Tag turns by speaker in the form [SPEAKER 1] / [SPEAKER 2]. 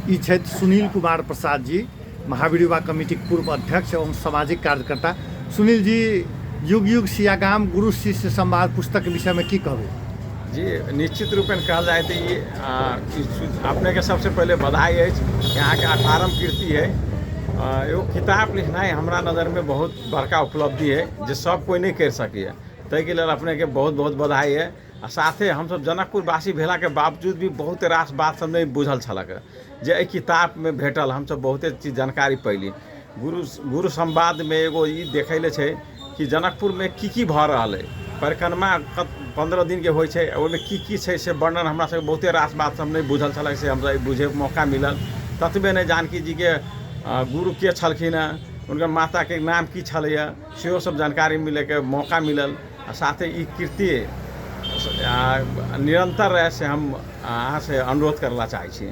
[SPEAKER 1] ई छथि सुनील कुमार प्रसाद जी, महावीर युवा कमिटीक पूर्व अध्यक्ष एवं सामाजिक कार्यकर्ता। सुनील जी, युग युग सियागाम गुरु शिष्य संवाद पुस्तकके विषयमे की कहबै?
[SPEAKER 2] जी, निश्चित रूपेण कहल जाय तऽ ई अपनेके सबसँ पहिले बधाई अछि कि अहाँके अठारहम कीर्ति है। एगो किताब लिखनाइ हमरा नजरमे बहुत बड़का उपलब्धि है जे सब कोइ नहि करि सकैए, ताहिके लेल अपनेके बहुत बहुत बधाई है। आ साथे हमसब जनकपुरवासी भेलाके बावजूद भी बहुत रास बात सब नहि बुझल छलक जे एहि किताबमे भेटल। हमसब बहुते चीज जानकारी पयली। गुरु गुरु संवादमे एगो ई देखै लए छै कि जनकपुरमे की की भऽ रहल अइ, परिक्रमा 15 दिनके होइ छै, ओहिमे की की छै से वर्णन। हमरा सबके बहुते रास बात सब नहि बुझल छलै, से हमसब बुझैके मौका मिलल। ततबे नहि, जानकी जीके गुरु के छलखिन हँ, हुनकर माताके नाम की छलैए, सेहो सब जानकारी मिलैके मौका मिलल। आ साथे ई कृति निरन्तर रहै से हम अहाँसँ अनुरोध करला चाहै छी।